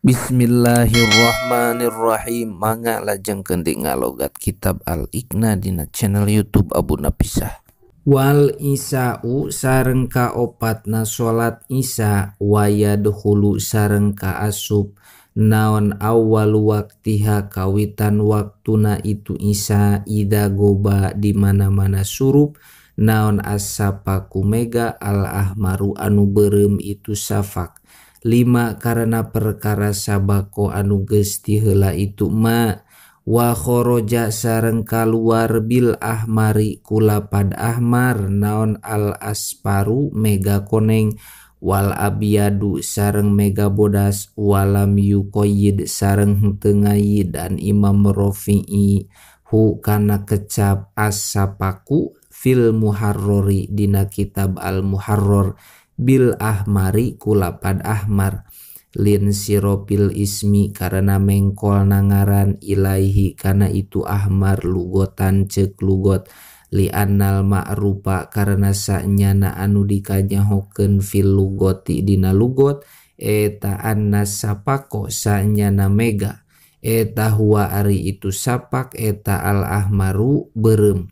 Bismillahirrahmanirrahim. Mangga lajengkeun di ngalogat kitab Al-Iqna dina channel YouTube Abu Napisah. Wal isa'u sareng kaopatna salat isya wayadkhulu sareng kaasup naon awal waktiha kawitan waktuna itu isya ida goba di mana-mana surup naon as-safaku mega al-ahmaru anu beureum itu safak. Lima karena perkara sabako anu geus tiheula itu ma wa kharaja sareng kaluar bil ahmari kulapad ahmar naon al asparu mega koneng wal abyadu sareng mega bodas walam yuqayyid sareng henteu ngayidan Imam Rafi'i hu kana kecap as-safaku fil muharrori dina kitab al muharror bil ahmari kulapad ahmar lin siropil ismi karena mengkol nangaran ilaihi kana itu ahmar lugotan cek lugot li annal ma'rupa karena sanyana anu dikanyahokeun fil lugoti dina lugot eta annas sapako sanyana mega eta huwa ari itu sapak eta al ahmaru beureum.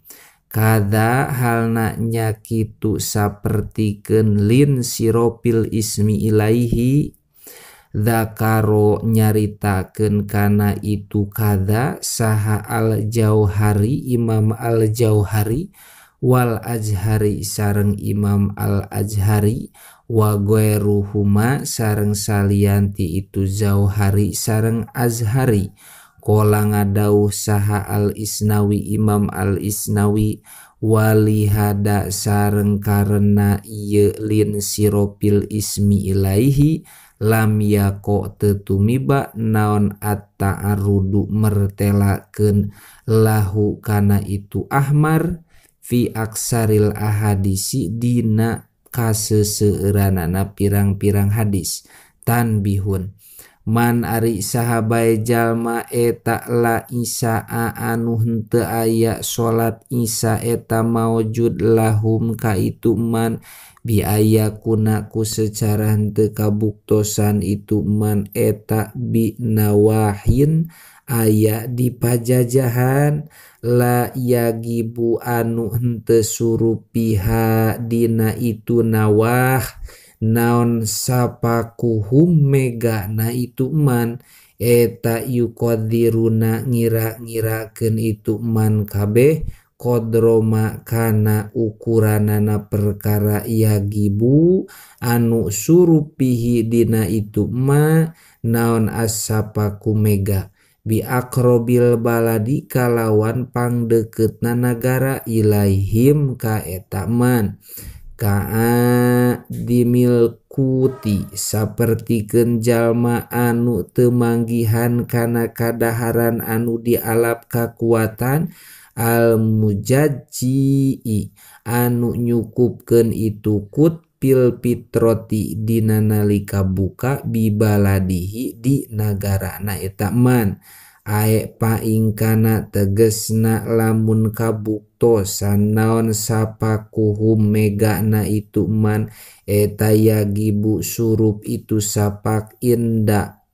Kada halna nya kitu sapertikeun lin siropil ismi ilaihi dzakaro nyaritakeun kana itu kada saha al jauhari Imam al jauhari wal azhari sareng Imam al azhari wa ghairuhuma sareng salianti itu jauhari sareng azhari. Kola ngadauh saha al-Isnawi Imam al-Isnawi walihada sareng karena ieu lin siropil ismi ilaihi lam yako tetumiba naon at-ta'arudu mertelakeun lahu kana itu ahmar fi aksaril ahadisi dina kaseseueuranana pirang-pirang hadis. Tanbihun man ari sahabae jalma eta la isya'a anu henteu aya salat isya eta maujud lahum ka itu man bi aya kuna ku secara henteu kabuktosan itu man eta bi nawahin aya di pajajahan la yagibu anu henteu surupiha dina itu nawah naon sapakuhum mega na itu man eta yuqadiruna ngira-ngirakeun itu man kabeh qadroma kana ukuranana perkara yagibu anu surupihi dina itu ma naon as-sapaku mega bi akrobil baladi kalawan pangdeukeutna nagara ilaihim ka eta man kaa dimilkuti sapertikeun jalma anu teu manggihan kana kadaharan anu dialap kakuatan al mujajji anu nyukupkeun itu kut pil fitroti dina nalika buka bibaladihi di nagarana eta man ae paingkana tegesna lamun kabuktosan naon sapakuhum megana itu man eta yagibu surup itu sapak inda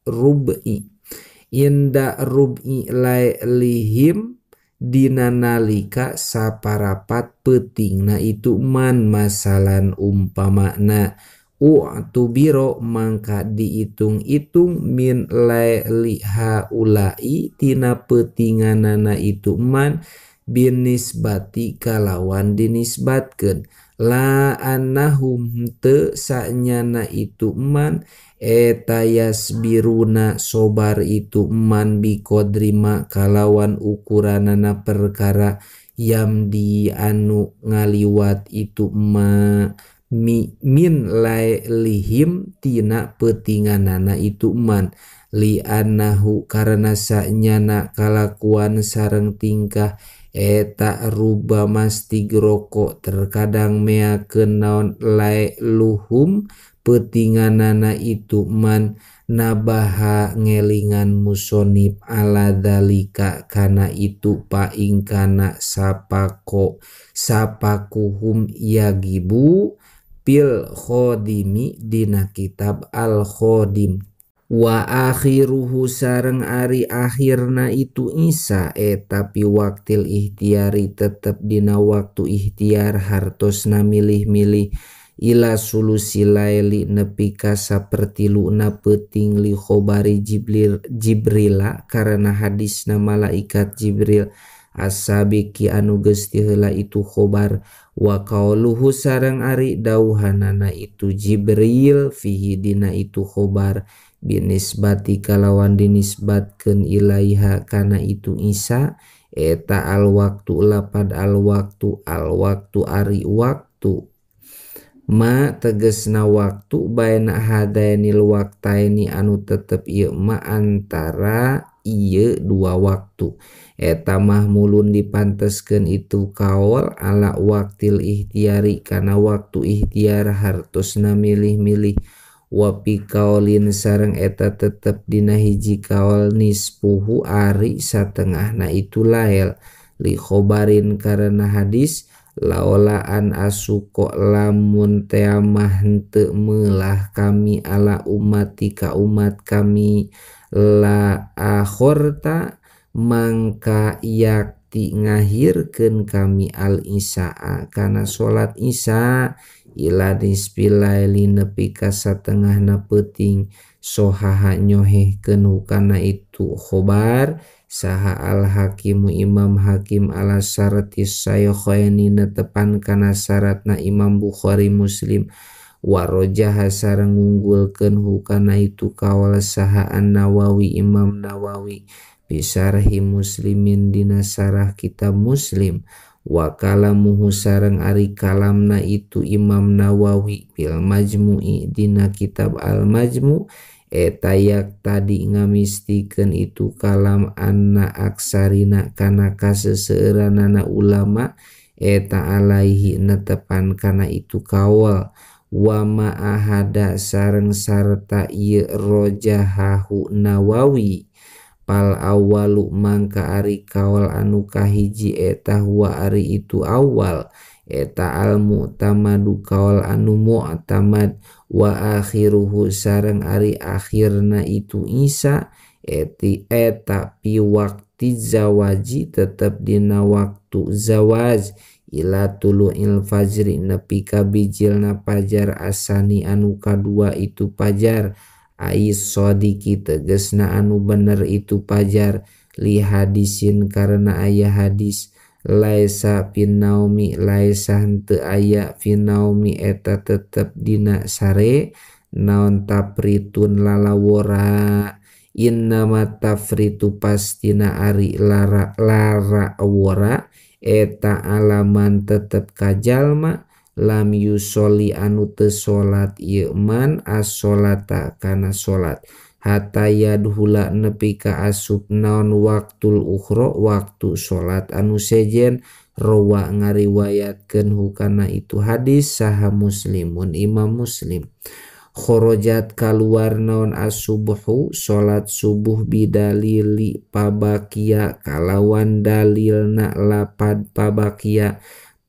rubi lailihim dina nalika saparapat peutingna itu man masalan umpamana u'tubiro mangka diitung-itung min laili haulai tina peutinganana itu man binisbati kalawan dinisbatkeun la annahum teu sanyana itu man eta yasbiruna sobar itu man biqadrima kalawan ukuranana perkara yamdi anu ngaliwat itu ma min lailihim tina peutinganana itu man li annahu karena sanyana kalakuan sareng tingkah eta ruba mastigroko terkadang meakeun naon lailuhum peutinganana itu man nabaha ngelingan musonib ala dalika kana itu paingkana sapako sapakuhum yagibu pil khodimi dina kitab al khodim. Wa akhiruhu sareng ari akhirna itu Isa eta pi waktil ikhtiari tetep dina waktu ikhtiar hartosna milih-milih ila sulusi laili nepi ka sapertiluna peuting li khobari Jibrila karena hadisna malaikat Jibril asabiki anu geus ti heula itu khobar wa qauluhu sareng ari dauhanana itu Jibril fihi dina itu khobar binisbati kalawan dinisbatkeun ilaiha kana itu Isa eta al waktu lapad al waktu al waktu ari waktu ma tegesna waktu baina hadainil waktaini anu tetep ieu ma antara ieu dua waktu eta mahmulun dipanteskeun itu kaol ala waktil ikhtiari kana waktu ikhtiar hartosna milih-milih wa pi kaolin sareng eta tetep dina hiji kaol nispuhu ari satengahna itu lael li khobarin karena hadis laolaan asuko lamun teamah henteu meulah kami ala umati ka umat kami la akhorta mangka yakti ngahirkeun kami al isyaa kana salat isya ila nisfil laili nepi ka satengahna peuting sohaha nyohehkeun kana itu khobar saha al hakimu imam hakim ala syarati sayyikhaini netepan kana syaratna Imam Bukhari Muslim warojaha sareng ngunggulkeun hukana itu kaol saha an-Nawawi Imam Nawawi bisarhi Muslimin dina sarah kitab Muslim wa kalamuhu sareng ari kalamna itu Imam Nawawi fil Majmu'i dina kitab Al Majmu' eta yak tadi ngamistikeun itu kalam anna aksarina kana kaseseueuranana ulama eta alaihi netepan kana itu kaol wa ma ahada sareng sarta ieu rojahahu Nawawi pal awalu mangka ari kaol anu kahiji eta huwa ari itu awal eta al mu'tamadu kaol anu mu'tamad wa akhiruhu sareng ari akhirna itu Isa eti eta pi wakti zawaji tetep dina waktu zawaj ila tulu'il fajri nepi ka bijilna pajar asani anu kadua itu pajar ais sodiki tegesna anu bener itu pajar li hadisin karena aya hadis laisa finaumi laisa henteu aya finaumi eta tetep dina sare naon tafritun lalawora innama tafritu pastina ari lara lara wora eta alaman tetep kajalma lam yusoli anu teu salat ieu man as-salata kana salat hatta yadhula nepi ka asup naon waktul ukhra waktu salat anu sejen rawa ngariwayatkeun hukana itu hadis saha Muslimun Imam Muslim. Kharajat kaluar naon as-subhu salat subuh bidalili pabakia kalawan dalilna lapad pabakia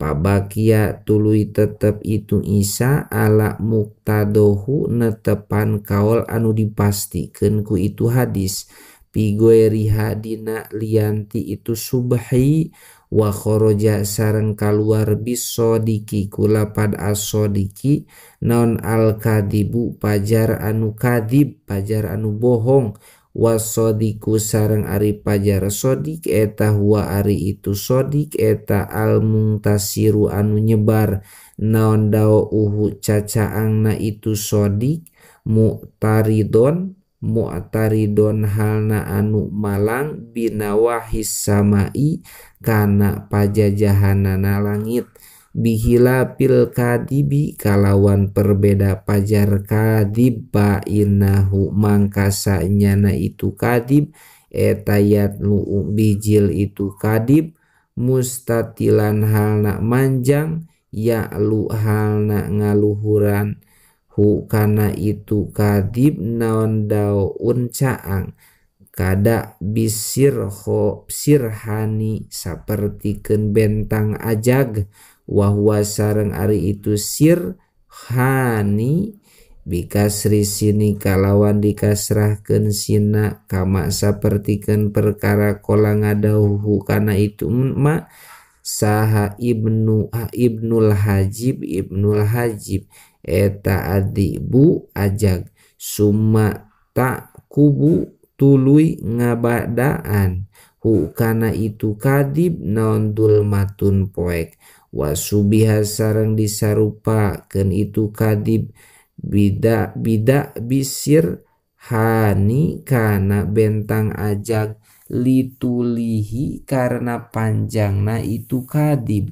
pabakia tuluy tetep itu Isa ala muktadohu netepan kaol anu dipastikeun ku itu hadis pigoeriha dina lianti itu subhi wa kharaja sareng kaluar bisodiki kulapad asodiki naon al kadibu pajar anu kadib pajar anu bohong wasodiku sareng ari pajar sodik eta huwa ari itu sodik eta al mungtasiru anu nyebar naon dao uhu cacaangna itu sodik mu'taridon mu'taridon halna anu malang binawahis samai kana pajajahanana langit bihila pil kadibi kalawan perbeda pajar kadib bainahu mangkasa nyana itu kadib eta yatlu bijil itu kadib mustatilan halna manjang ya'lu halna ngaluhuran hu kana itu kadib naon daun caang kada bisirho sirhani sapertikeun bentang ajag wahwa sareng ari itu sirhani Bikasri sini kalawan dikasrahkeun sina kama sapertikeun perkara kola ngadauhu kana itu ma saha Ibnul Hajib eta adibu ajag summa tak kubu tuluy ngabadaan hu kana itu kadib naon dulmatun poek wasubiha sareng disarupakeun itu kadib bida bisir hani kana bentang ajag litulihi karena panjangna itu kadib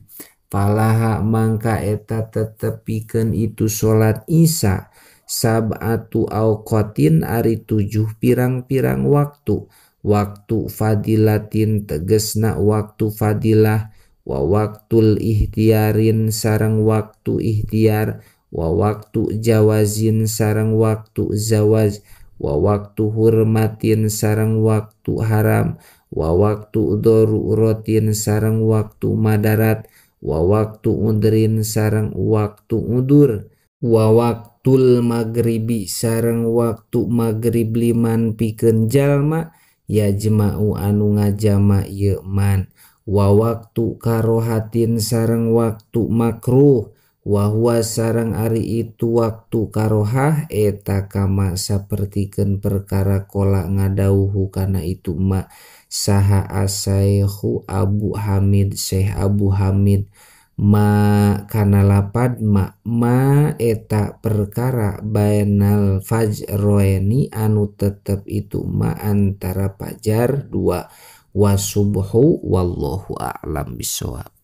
palaha mangka eta tetepikeun itu salat isya sab'atu auqatin ari 7 pirang-pirang waktu waktu fadilatin tegesna waktu fadilah wa waktul ikhtiarin sareng waktu ikhtiar wa waktu jawazin sareng waktu zawaz wa waktu hurmatin sareng waktu haram wa waktu daruratin sareng waktu madarat wa waktu udrin sareng waktu udur wa waktul maghribi sareng waktu maghrib liman pikeun jalma yajma'u anu ngajama ieu man wa waktu karohatin sareng waktu makruh wa huwa sareng ari itu waktu karohah eta kama sapertikeun perkara kola ngadauhu kana itu ma saha asaehu Abu Hamid Syekh Abu Hamid ma kana lapad ma eta perkara bainal fajroeni anu tetep itu ma antara pajar dua wasubhu wallahu a'lam bissawab.